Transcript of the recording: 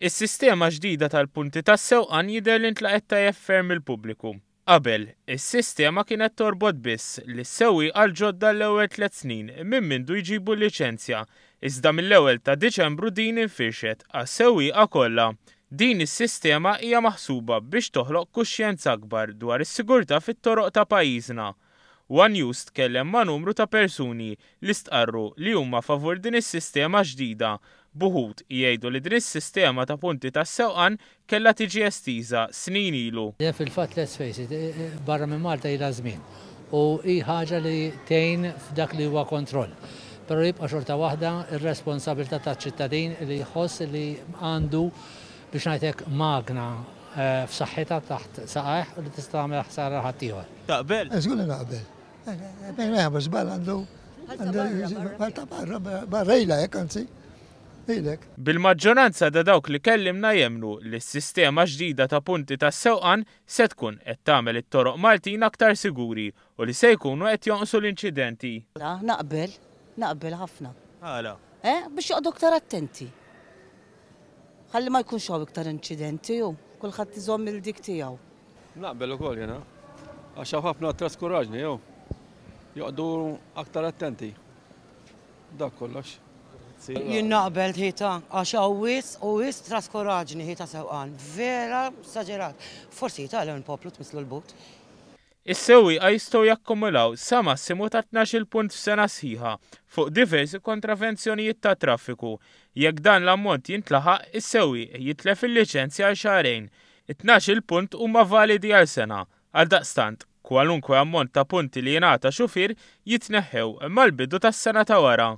Is-sistema ġdida tal-punti tas-sewqan jidher li ntlaqgħet tajjeb ferm mill-pubbliku. Qabel, is-sistema kienet torbot biss lis-sewwieqa l-ġodda l-ewwel tlett snin minn mindu jġibu l-liċenzja, iżda mill-ewwel ta' Diċembru din infirxet għas-sewwieqa kollha. Din is-sistema hija maħsuba biex toħloq kuxjenza akbar dwar is-sigurtà fit-toroq ta' pajjiżna. One News tkellem ma' numru ta' persuni li stqarru li huma favur din is-sistema ġdida, b'uħud jgħidu li din is-sistema ta' punti tas-sewqan kellha tiġi estiża snin ilu. Le fil-fatt let's face it, barra minn Malta ilha żmien u hi ħaġa li tgħin f'dak li huwa kontroll. Però jibqa' xorta waħda r-responsabilità taċ-ċittadin li jħoss li għandu biex ngħid hekk magna f'saħħitha taħt saqajh u li tista' tagħmel ħsara lil ħaddieħor. Taqbel? Żgur li naqbel. Fejn ma jagħmel żball għandu għandu barra barra ilha hekk anzi. Ilek. Bil-maġġoranza ta' dawk li kellimna jemmnu li s-sistema ġdida ta' punti tas-sewqan se tkun qed tagħmel it-toroq Maltin aktar siguri u li se jkunu qed jonqsu l-inċidenti. Naqbel, naqbel ħafna. Għala? Eh, biex joqogħdu aktar attenti. Ħalli ma jkunx hawn iktar inċidenti u kulħadd iżomm il-dik tiegħu. Naqbel ukoll jiena. Għax hawn ħafna traskuraġni jew. Joqogħdu aktar attenti. Dak kollox. Jien naqbel ħita għax hawn wisq u wisq traskuraġni ħita sewqan. Vera saġerat. Forsi jitgħallem il-poplu tmisslu l-but. Is-sewwieqa jistgħu jakkumulaw sa massimu ta' 12-il punt f'sena sħiħa fuq diversi kontravenzjonijiet tat-traffiku. Jekk dan l-ammont jintlaħaq, is-sewwieq jitlef il-liċenzja għal xahrejn. It-tnax-il punt huma validi għal sena. Għaldaqstant, kwalunkwe ammont ta' punti li jingħata xufier jitneħħew mal-bidu tas-sena ta' wara.